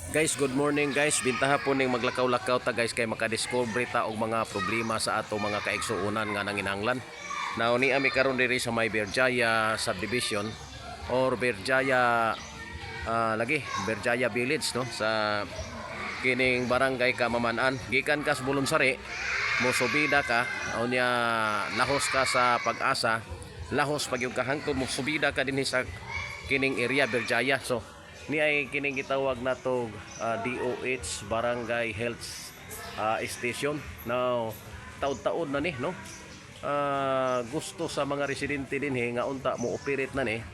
Guys, good morning, guys. Bintaha po ning maglakaw-lakaw ta, guys, kay makadiscover ta og mga problema sa ato mga kaigsuonan nga nanginahanglan. Now ni ami karon diri sa may Berjaya Subdivision or Berjaya, lagi Berjaya Village, no, sa kining Barangay Kamaman-an. Gikan ka sa Bulonsari, mosubida ka unya lahos ka sa Pag-asa, lahos pag yung kahangtod mo subida ka dinhi sa kining area Berjaya. So ni ay kining gitawag nato DOH Barangay Health Station. Now taud-taud na ni, no? Gusto sa mga residente dinhi nga unta mo operate na ni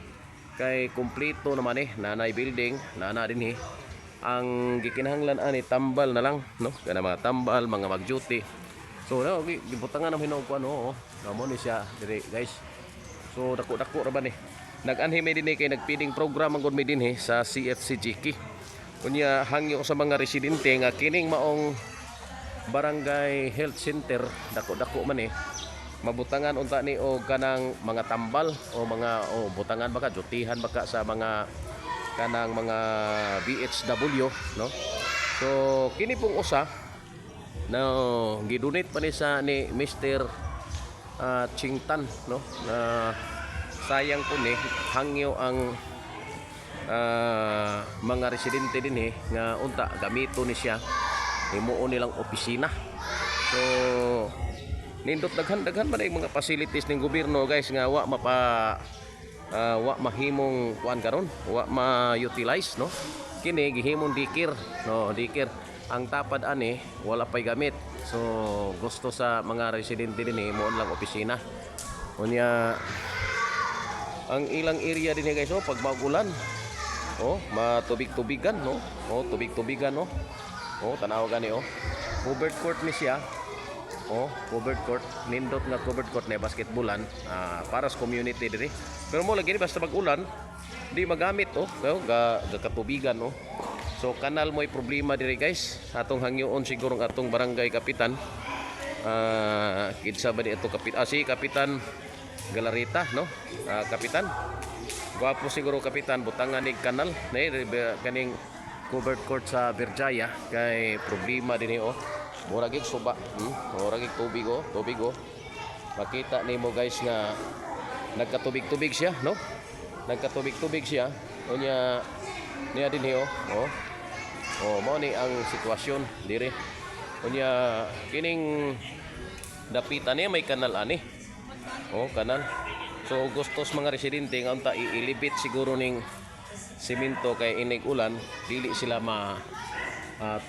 kay kumpleto naman eh, nanay building, nana dinhi. Ang gikinahanglan ani tambal na lang, no, kana mga tambal, mga mag-duty. So no, gibutangan na hinuog ko ano, oh. Mao ni siya dire, guys. So dako-dako ra ba ni. Nag-anhi mi dinhi kay nag-feeding program ang gud mi dinhi sa CFCGK. Unya hangyo sa mga residente nga kining maong Barangay Health Center, dako-dako man eh, mabutangan unta ni og kanang mga tambal o mga o butangan baka dutihan baka sa mga kanang mga BHW, no. So kini pong usa no, gidonate pa ni sa ni Mr. Chingtan, no, na sayang po ni hangyo ang mga residente din eh nga unta gamito ni siya, himuon nilang opisina. So nindot, daghan daghan man yung mga facilities ng gobyerno, guys, nga wa mapa wa mahimong kuan karon, wa ma-utilize, no. Kini gihimong daycare, no, daycare. Ang tapad ani wala pay gamit. So gusto sa mga residente din eh himuon lang opisina. Unya ang ilang area din eh, guys, oh, pag magulan, oh, matubig-tubigan, no. Oh, tubig-tubigan, no. Oh, tanaw gani, oh. Covered court ni siya. Oh, covered court, nindot nga covered court na basketballan, para sa community diri. Pero mo lagi ni basta pag-ulan, di magamit, oh, kayo ga, ga katubigan, oh. So kanal mo'y problema diri, guys. Atong hangyoon siguro ang atong barangay kapitan. Kinsa ba ni ato kapitan? Si Kapitan Galarita, no? Kapitan. Gwapo siguro, kapitan, butangan ni kanal na kaning covered court sa Berjaya kay problema din oh. Mura gig suba, Mura gig tubig, oh, tubig, oh. Makita nimo, guys, nga nagkatubig-tubig siya, no? Nagkatubig-tubig siya. Unya niya din oh. Oh. Oh, mao ni ang sitwasyon dire. Unya kining dapitan niya may kanal ani. Oh, kanal. So gusto sa mga residente nga unta i-elevate siguro ning simento kay inig ulan dili sila ma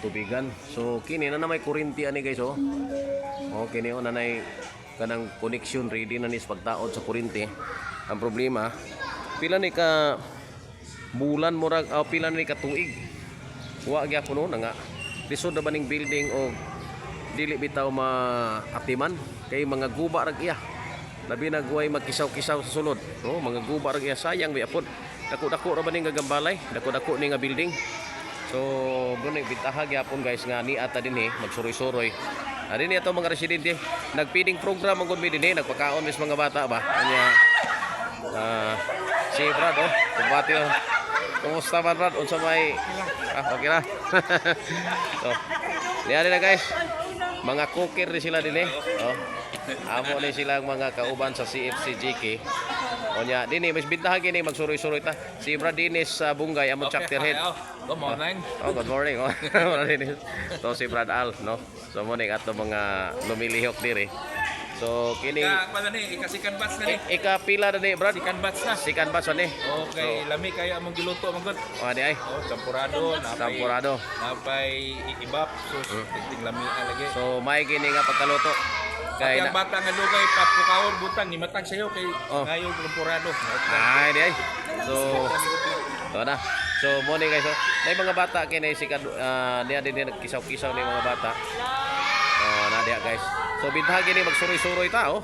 tubigan. So kini na na may kuryente ani, guys, oh. Oh, kini oh, nanay kanang connection, ready na ni sa pagtaod sa kuryente. Ang problema, pila ni ka bulan murag pila ni ka tuig. Wa gyapon no na nga. Lisod na ba ning building o dili bitaw maatiman kay mga guba ra iya. Labi na guway magkisaw-kisaw sa sulod. No, mga guba ra iya, sayang biapon. Dako-dako ra ba ning gagambalay? Dako-dako ni nga building. So, bunay bintaha gyapon, guys, nga ni ata dinhi magsuroy-suroy. Ani ni ato mga residente, nag-feeding program ang gud mi dinhi, nagpakaon mis mga bata ba. Anya si Brad, oh, kumbati, oh. Kumusta man, Brad? Unsa may okay na. So, niya na, guys. Mga cooker ni sila din eh. Oh. Amo ni silang mga kauban sa CFCGK. Onya, dinhi mas bintahan kini magsuroy-suroy ta. Si Brad Dennis sa Bungay among chapter head. Hi, oh. Good morning. Oh, good morning. Oh. Brad Dennis. To si Brad Al, no. So mo ning ato mga lumilihok diri. So kining Ika, pa na ni, ika second batch na ni. Ika pila na ni, Brad? Second batch na. Second batch ni. Okay, lami kayo among giluto man gud. Oh, di ay. Oh, champurado, napay Champurado. Napay ibap, so tingting lami na lagi. So may kini nga pagkaluto. Kay Kay ang na, bata nga dugay papukawon butang ni matag sayo kay Oh. ngayon champurado. Ay, di ay. So to na. So mo ni, guys, oh. Nay mga bata kini si niya din nagkisaw-kisaw ni mga bata. Oh, na diha, guys. So bintaha gini magsuroy-suroy ta, oh.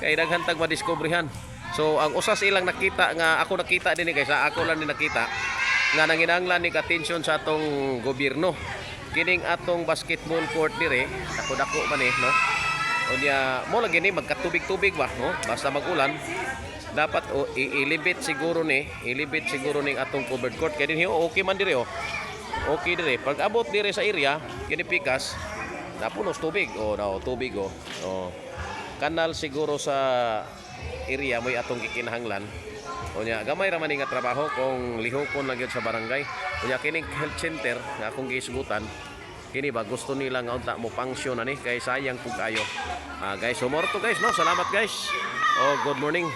Kay daghan tag madiskobrehan. So ang usas ilang nakita nga ako nakita din ni, guys, ako lang ni nakita nga nanginahanglan ni atensyon sa atong gobyerno. Kining atong basketball court dire, dako-dako man eh, no. Unya mo lagi ni magkatubig-tubig ba, no? Basta mag-ulan, dapat o i-elevate siguro ni, elevate siguro ning atong covered court kay dinhi, oh, okay man dire, oh. Okay dire. Pag abot dire sa area, kini pikas, napunos tubig. Oh, no, tubig oh. Oh. Kanal siguro sa area mo'y atong gikinahanglan. Unya gamay ra man ni nga trabaho kung lihokon lang gyud sa barangay. Unya kining health center nga akong gihisgutan, kini ba gusto nila nga unta mo function ani kay sayang pug ayo. Ah, guys, so mao to, guys, no. Salamat, guys. Oh, good morning.